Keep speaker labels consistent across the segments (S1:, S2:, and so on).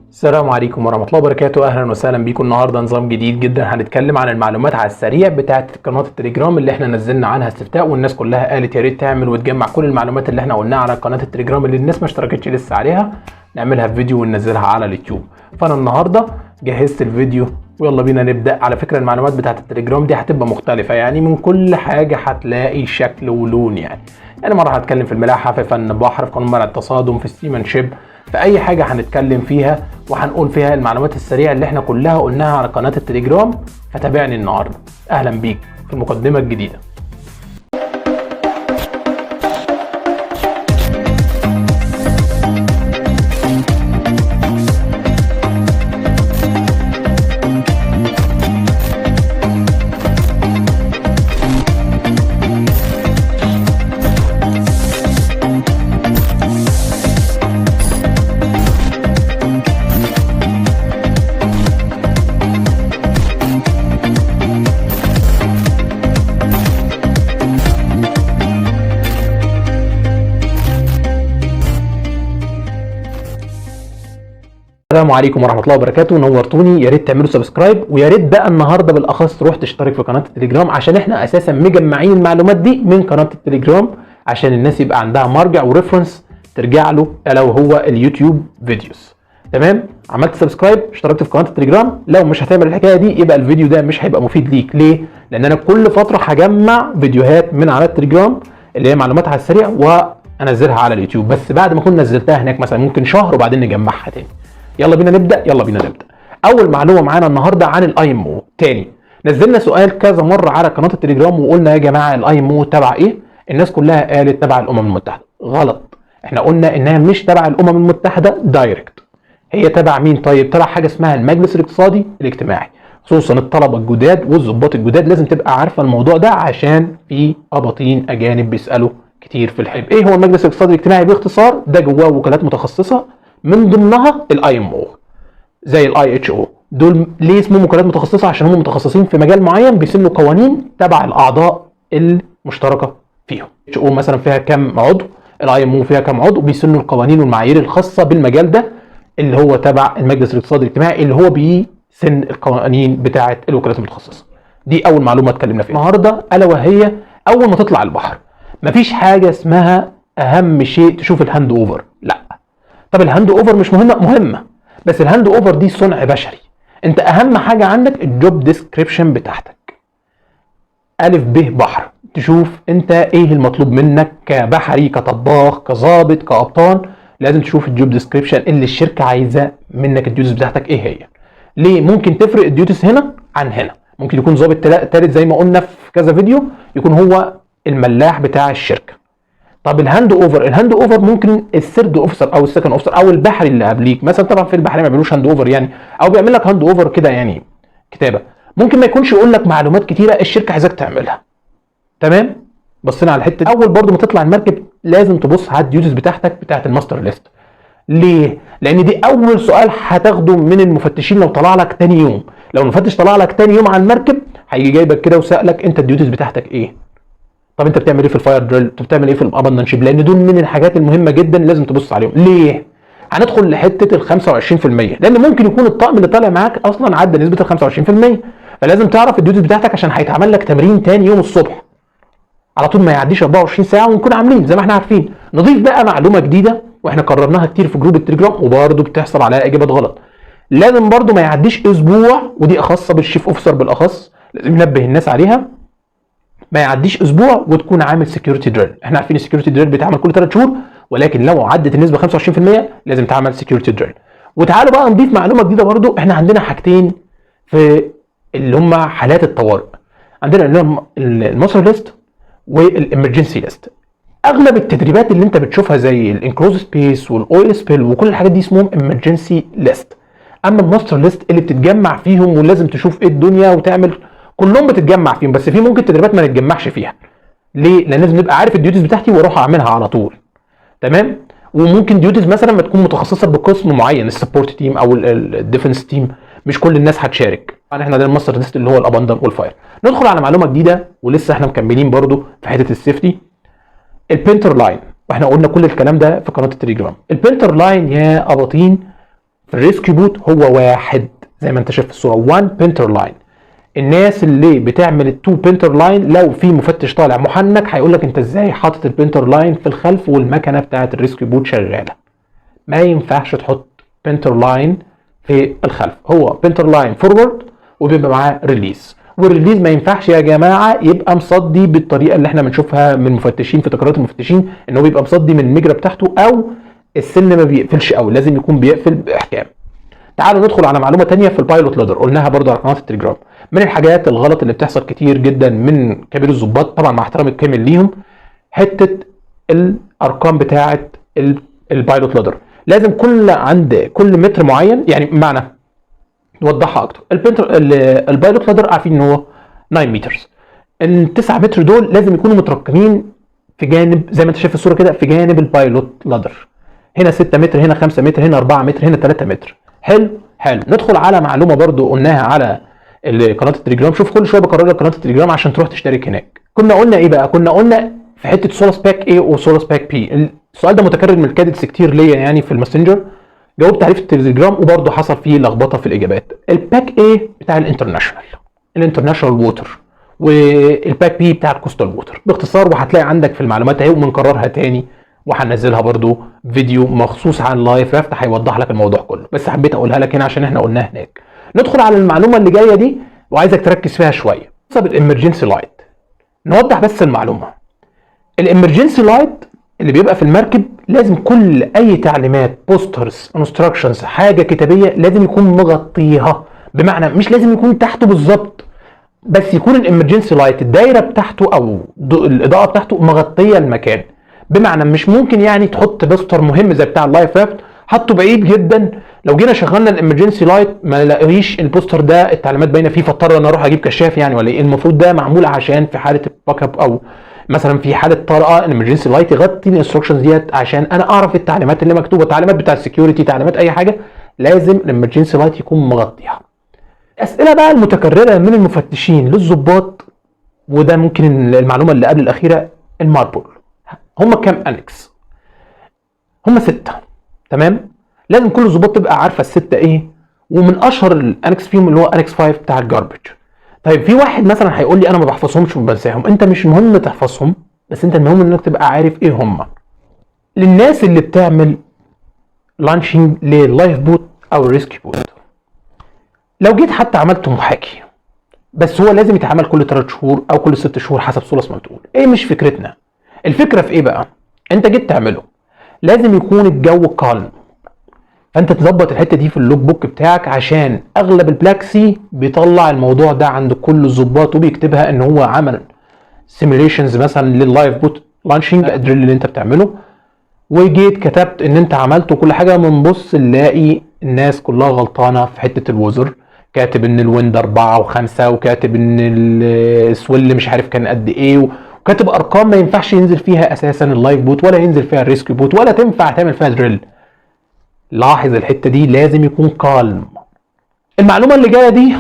S1: السلام عليكم ورحمة الله وبركاته. أهلا وسهلا بيكم. النهاردة نظام جديد جدا، هنتكلم عن المعلومات على السريع بتاعة قناة التليجرام اللي احنا نزلنا عنها استفتاء، والناس كلها قالت يا ريت تعمل وتجمع كل المعلومات اللي احنا قلناها على قناة التليجرام اللي الناس ما اشتركتش لسه عليها، نعملها في فيديو وننزلها على اليوتيوب. فأنا النهاردة جهزت الفيديو ويلا بينا نبدأ. على فكرة المعلومات بتاعة التليجرام دي هتبقى مختلفة، يعني من كل حاجة هتلاقي شكل ولون. يعني مرة هتكلم في الملاحة، في فن بحر، في قانون منع التصادم، في ال seamanship، في اي حاجة هنتكلم فيها وهنقول فيها المعلومات السريعة اللي احنا كلها قلناها على قناة التليجرام. فتابعني النهارده. اهلا بيك في المقدمة الجديدة. السلام عليكم ورحمة الله وبركاته. نورتوني، يا ريت تعملوا subscribe، ويا ريت بقى النهارده بالاخص تروح تشترك في قناة التليجرام، عشان احنا اساسا مجمعين المعلومات دي من قناة التليجرام عشان الناس يبقى عندها مرجع و reference ترجع له، الا وهو اليوتيوب videos. تمام؟ عملت subscribe، اشتركت في قناة التليجرام. لو مش هتعمل الحكاية دي يبقى الفيديو ده مش هيبقى مفيد ليك. ليه؟ لان انا كل فترة هجمع فيديوهات من على التليجرام اللي هي معلومات على السريع وانزلها على اليوتيوب، بس بعد ما اكون نزلتها هناك مثلا ممكن شهر وبعدين نجمعها تاني. يلا بينا نبدا، يلا بينا نبدا. اول معلومة معانا النهارده عن ال IMO. تاني نزلنا سؤال كذا مرة على قناة التليجرام وقلنا يا جماعة ال IMO تبع ايه؟ الناس كلها قالت تبع الامم المتحدة. غلط، احنا قلنا انها مش تبع الامم المتحدة direct. هي تبع مين طيب؟ تبع حاجة اسمها المجلس الاقتصادي الاجتماعي. خصوصا الطلبة الجداد والظباط الجداد لازم تبقى عارفه الموضوع ده، عشان في اباطين اجانب بيسالوا كتير في الحب. ايه هو المجلس الاقتصادي الاجتماعي باختصار؟ ده جواه وكالات متخصصة من ضمنها ال IMO زي ال IHO. دول ليه اسمهم وكالات متخصصة؟ عشان هم متخصصين في مجال معين، بيسنوا قوانين تبع الاعضاء المشتركة فيهم. HO مثلا فيها كام عضو، ال IMO فيها كام عضو، بيسنوا القوانين والمعايير الخاصة بالمجال ده اللي هو تبع المجلس الاقتصادي الاجتماعي اللي هو بيسن القوانين بتاعه الوكالات المتخصصة. دي اول معلومة اتكلمنا فيها النهارده، الا وهي اول ما تطلع البحر مفيش حاجة اسمها اهم شيء تشوف ال handover. لا، طب ال handover مش مهمة؟ مهمة، بس ال handover دي صنع بشري. انت اهم حاجة عندك ال job description بتاعتك، الف ب بحر، تشوف انت ايه المطلوب منك كبحري، كطباخ، كظابط، كقبطان. لازم تشوف ال job description اللي الشركة عايزاه منك، ال duties بتاعتك ايه هي. ليه؟ ممكن تفرق ال duties هنا عن هنا. ممكن يكون ظابط تالت زي ما قلنا في كذا فيديو، يكون هو الملاح بتاع الشركة. طب ال handover، ال handover ممكن ال third officer او ال second officer او البحري اللي قبليك مثلا. طبعا في البحري ما بيعملوش handover يعني، او بيعمل لك handover كده يعني كتابه، ممكن ما يكونش يقول لك معلومات كتيرة الشركة عايزاك تعملها. تمام؟ بصينا على الحتة دي. اول برضو ما تطلع المركب لازم تبص على ال duties بتاعتك بتاعت ال master list. ليه؟ لان دي اول سؤال هتاخده من المفتشين لو طلع لك تاني يوم. لو المفتش طلع لك تاني يوم على المركب هيجي جايبك كده وسألك انت ال duties بتاعتك ايه؟ طب انت بتعمل ايه في ال fire drill؟ انت بتعمل ايه في ال abandon ship؟ لان دول من الحاجات المهمة جدا لازم تبص عليهم. ليه؟ هندخل لحته ال 25%، لان ممكن يكون الطقم اللي طالع معاك اصلا عدى نسبه ال 25%، فلازم تعرف ال duties بتاعتك عشان هيتعمل لك تمرين تاني يوم الصبح على طول، ما يعديش 24 ساعة ونكون عاملين زي ما احنا عارفين. نضيف بقى معلومة جديدة واحنا كررناها كتير في group التليجرام وبرده بتحصل عليها اجابات غلط. لازم برده ما يعديش اسبوع، ودي خاصة بال chief officer بالاخص لازم ننبه الناس عليها، ما يعديش اسبوع وتكون عامل security drill. احنا عارفين ال security drill بيتعمل كل 3 شهور، ولكن لو عدت النسبة 25% لازم تعمل security drill. وتعالوا بقى نضيف معلومة جديدة برضو. احنا عندنا حاجتين في اللي هم حالات الطوارئ، عندنا اللي هم ال muster list وال emergency list. اغلب التدريبات اللي انت بتشوفها زي ال enclosed space وال oil spill وكل الحاجات دي اسمهم emergency list. اما ال muster list اللي بتتجمع فيهم ولازم تشوف ايه الدنيا وتعمل، كلهم بتتجمع فيهم، بس في ممكن تدريبات ما نتجمعش فيها. ليه؟ لان لازم نبقى عارف ال duties بتاعتي واروح اعملها على طول. تمام؟ وممكن duties مثلا ما تكون متخصصة بقسم معين، ال support team او ال defense team، مش كل الناس هتشارك. يعني احنا عندنا ال muster list اللي هو ال abandon وال fire. ندخل على معلومة جديدة ولسه احنا مكملين برضو في حتة ال safety، ال painter line. واحنا قلنا كل الكلام ده في قناة التليجرام. ال painter line يا اباطين في ال rescue boat هو واحد زي ما انت شايف في الصوره، 1 painter line. الناس اللي بتعمل ال two painter line، لو في مفتش طالع محنك هيقول لك انت ازاي حاطط ال painter line في الخلف والمكنه بتاعه ال rescue boat شغاله؟ ما ينفعش تحط painter line في الخلف، هو painter line forward وبيبقى معاه release. وال release ما ينفعش يا جماعة يبقى مصدي بالطريقة اللي احنا بنشوفها من المفتشين في تقريرات المفتشين، ان هو بيبقى مصدي من المجرى بتاعته او السن ما بيقفلش قوي، لازم يكون بيقفل باحكام. تعالوا ندخل على معلومة تانية في ال pilot ladder قلناها برضو على قناة التليجرام. من الحاجات الغلط اللي بتحصل كتير جدا من كبير الضباط، طبعا مع احترامي الكامل ليهم، حتة الارقام بتاعه ال pilot ladder. لازم كل عند كل متر معين، يعني بمعنى نوضحها اكتر، ال painter ال pilot ladder عارفين ان هو 9 meters، ال 9 متر دول لازم يكونوا مترقمين في جانب زي ما انت شايف في الصورة كده، في جانب ال pilot ladder. هنا 6 متر، هنا 5 متر، هنا 4 متر، هنا 3 متر. حلو حلو. ندخل على معلومة برضو قلناها على قناة التليجرام. شوف كل شوية بكرر لك قناة التليجرام عشان تروح تشترك هناك. كنا قلنا ايه بقى؟ كنا قلنا في حتة SOLAS pack A و SOLAS pack B. السؤال ده متكرر من ال cadets كتير ليا يعني في الماسنجر، جاوبت عليه في التليجرام وبرضه حصل فيه لخبطة في الاجابات. ال pack A بتاع ال international، ال international water، وال pack B بتاع ال coastal water باختصار. وهتلاقي عندك في المعلومات اهي، وبنكررها تاني وهنزلها برضو فيديو مخصوص عن life raft هيوضح لك الموضوع كله، بس حبيت اقولها لك هنا عشان احنا قلناها هناك. ندخل على المعلومة اللي جاية دي وعايزك تركز فيها شويه، بال emergency light. نوضح بس المعلومه، ال emergency light اللي بيبقى في المركب لازم كل اي تعليمات، posters، instructions، حاجة كتابيه لازم يكون مغطيها. بمعنى مش لازم يكون تحته بالظبط، بس يكون ال emergency light الدايرة بتاعته او الاضاءة بتاعته مغطيه المكان. بمعنى مش ممكن يعني تحط poster مهم زي بتاع ال life raft حطه بعيد جدا، لو جينا شغلنا ال emergency light ما نلاقيش ال poster ده التعليمات باينة فيه، فاضطر انا اروح اجيب كشاف يعني ولا ايه؟ المفروض ده معمول عشان في حاله ال backup او مثلا في حاله طارئة ال emergency light يغطي ال instructions ديت عشان انا اعرف التعليمات اللي مكتوبه، التعليمات بتاع ال security، تعليمات اي حاجه، لازم ال emergency light يكون مغطيها. الاسئلة بقى المتكررة من المفتشين للظباط، وده ممكن المعلومة اللي قبل الاخيره، ال MARPOL هم كام annex؟ هم 6. تمام؟ لازم كل الظباط تبقى عارفه الستة ايه، ومن اشهر ال annex فيهم اللي هو annex 5 بتاع ال garbage. طيب في واحد مثلا هيقول لي انا ما بحفظهمش وبنساهم. انت مش مهم تحفظهم، بس انت المهم انك تبقى عارف ايه هم. للناس اللي بتعمل launching لل life boat او ال rescue boat، لو جيت حتى عملت محاكي، بس هو لازم يتعمل كل 3 شهور او كل 6 شهور حسب SOLAS ما بتقول. ايه مش فكرتنا، الفكرة في ايه بقى؟ انت جيت تعمله لازم يكون الجو calm، فانت تظبط الحتة دي في ال log book بتاعك، عشان اغلب ال Black Sea بيطلع الموضوع ده عند كل الظباط وبيكتبها ان هو عمل simulations مثلا لل life boat launching ال drill اللي انت بتعمله، وجيت كتبت ان انت عملته كل حاجه، بنبص نلاقي الناس كلها غلطانة في حتة ال weather، كاتب ان ال wind 4 و5، وكاتب ان ال swell مش عارف كان قد ايه، وكاتب ارقام ما ينفعش ينزل فيها اساسا ال life boat ولا ينزل فيها ال rescue boat ولا تنفع تعمل فيها drill. لاحظ الحتة دي، لازم يكون calm. المعلومة اللي جاية دي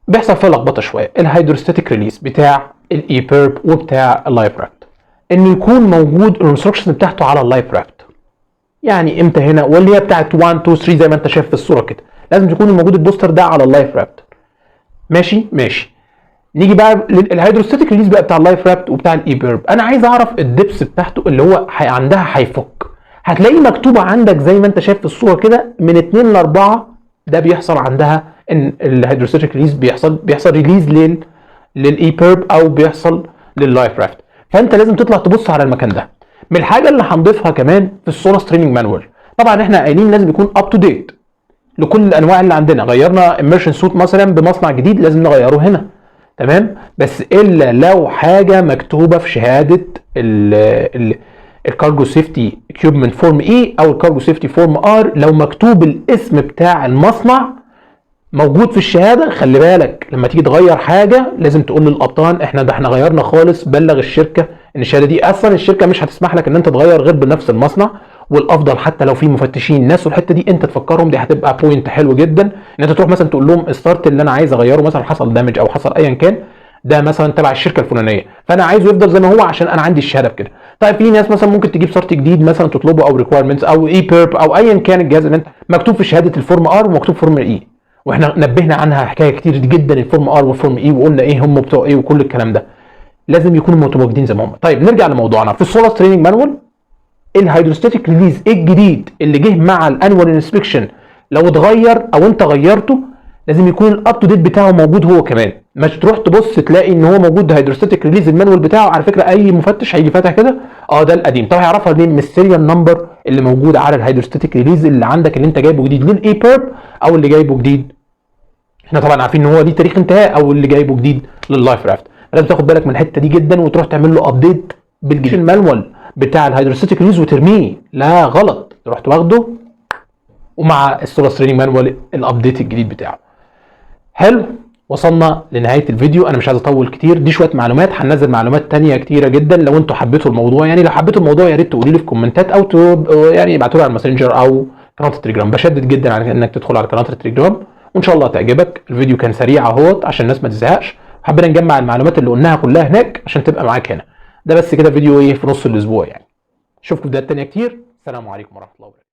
S1: بيحصل فيها لخبطة شويه، ال hydrostatic release بتاع ال EPIRB وبتاع ال life raft، انه يكون موجود ال instruction بتاعته على ال life raft، يعني امتى هنا، واللي هي بتاعت 1 2 3 زي ما انت شايف في الصورة كده، لازم تكون موجود ال poster ده على ال life raft. ماشي ماشي. نيجي بقى لل hydrostatic release بقى بتاع ال life raft وبتاع ال EPIRB. انا عايز اعرف ال depth بتاعته اللي هو عندها هيفك، هتلاقيه مكتوبة عندك زي ما انت شايف في الصورة كده من 2 ل 4. ده بيحصل عندها ان ال hydrostatic release بيحصل release لل EPIRB او بيحصل لل life raft، فانت لازم تطلع تبص على المكان ده. من الحاجة اللي هنضيفها كمان في ال SOLAS training manual، طبعا احنا قايلين لازم يكون up to date لكل الانواع اللي عندنا، غيرنا immersion suit مثلا بمصنع جديد لازم نغيره هنا، تمام؟ بس الا لو حاجة مكتوبة في شهادة ال ال cargo safety equipment form E او ال cargo safety form R، لو مكتوب الاسم بتاع المصنع موجود في الشهاده. خلي بالك لما تيجي تغير حاجة لازم تقول للقبطان احنا ده احنا غيرنا خالص، بلغ الشركة ان الشهادة دي اصلا الشركة مش هتسمح لك ان انت تغير غير بنفس المصنع. والافضل حتى لو في مفتشين ناسوا الحتة دي انت تفكرهم، دي هتبقى point حلو جدا ان انت تروح مثلا تقول لهم ال start اللي انا عايز اغيره مثلا حصل damage او حصل ايا كان، ده مثلا تبع الشركة الفلانيه، فانا عايزه يفضل زي ما هو عشان انا عندي الشهادة بكده. طيب في ناس مثلا ممكن تجيب cert جديد مثلا تطلبه او requirements او EPIRB او ايا كان الجهاز اللي انت مكتوب في شهادة ال form R ومكتوب form E، واحنا نبهنا عنها حكاية كتير جدا، ال form R وال form E، وقلنا ايه هم بتوع ايه وكل الكلام ده، لازم يكونوا متواجدين زي ما هم. طيب نرجع لموضوعنا في ال SOLAS training manual، ال hydrostatic release الجديد اللي جه مع ال annual inspection لو اتغير او انت غيرته لازم يكون ال up to date بتاعه موجود هو كمان. مش تروح تبص تلاقي ان هو موجود hydrostatic release ال manual بتاعه. على فكرة اي مفتش هيجي فاتح كده، ده القديم. طب هيعرفها منين؟ من ال serial number اللي موجود على ال hydrostatic release اللي عندك، اللي انت جايبه جديد لل EPIRB او اللي جايبه جديد، احنا طبعا عارفين ان هو ليه تاريخ انتهاء، او اللي جايبه جديد لل life raft. لازم تاخد بالك من الحتة دي جدا وتروح تعمل له update بالجديد. ال manual بتاع ال hydrostatic release وترميه، لا غلط، تروح واخده ومع ال SOLAS training manual ال update الجديد بتاعه. حلو، وصلنا لنهاية الفيديو. انا مش عايز اطول كتير، دي شوية معلومات، هننزل معلومات تانية كتيرة جدا. لو انتوا حبيتوا الموضوع، يعني لو حبيتوا الموضوع يا ريت تقولوا لي في كومنتات او يعني ابعتوا لي على الماسنجر او قناة التليجرام. بشدد جدا على انك تدخل على قناة التليجرام وان شاء الله تعجبك. الفيديو كان سريع اهوت عشان الناس ما تزهقش، حبينا نجمع المعلومات اللي قلناها كلها هناك عشان تبقى معاك هنا. ده بس كده فيديو ايه في نص الاسبوع يعني. اشوفكم في فيديوهات تانية كتير. السلام عليكم ورحمة الله وبركاته.